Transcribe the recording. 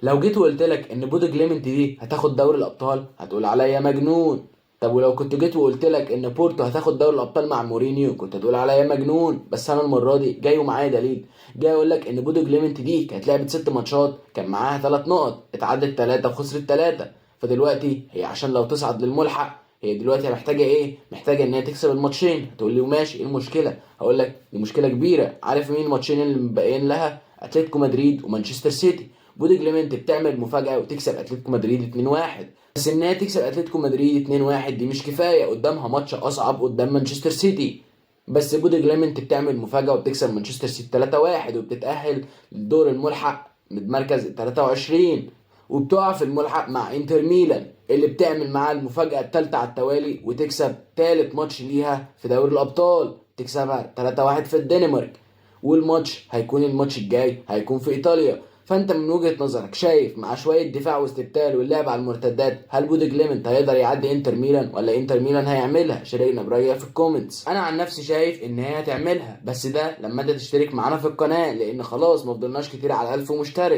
لو جيت وقلت لك ان بودو جليمنت دي هتاخد دوري الابطال هتقول عليا مجنون. طب ولو كنت جيت وقلت لك ان بورتو هتاخد دوري الابطال مع مورينيو كنت هتقول عليا مجنون. بس انا المرة دي جاي ومعايا دليل، جاي اقول لك ان بودو جليمنت دي كانت لعبت 6 ماتشات، كان معاها 3 نقط، اتعدت 3 وخسرت 3. فدلوقتي هي عشان لو تصعد للملحق هي دلوقتي محتاجه ايه؟ محتاجه ان هي تكسب الماتشين. هتقول لي وماشي ايه المشكلة؟ هقول لك دي مشكلة كبيره. عارف مين الماتشين اللي مبقيين لها؟ اتلتيكو مدريد ومانشستر سيتي. بودو جليمنت بتعمل مفاجاة وتكسب اتلتيكو مدريد 2-1. بس ان هي تكسب اتلتيكو مدريد 2-1 دي مش كفايه، قدامها ماتش اصعب قدام مانشستر سيتي. بس بودو جليمنت بتعمل مفاجاة وبتكسب مانشستر سيتي 3-1 وبتتاهل للدور الملحق من مركز 23، وبتقع في الملحق مع انتر ميلان اللي بتعمل معاه المفاجأة الثالثة على التوالي وتكسب ثالث ماتش ليها في دوري الأبطال، تكسبها 3-1 في الدنمارك. والماتش هيكون الماتش الجاي هيكون في إيطاليا. فأنت من وجهة نظرك شايف مع شوية دفاع واستبتال واللعب على المرتدات هل بودو جليمنت هيقدر يعدي انتر ميلان ولا انتر ميلان هيعملها؟ شاركنا برأيك في ال comments. انا عن نفسي شايف ان هي هتعملها، بس ده لما انت تشترك معانا في القناة، لان خلاص ما فضلناش كتير على 1000 مشترك.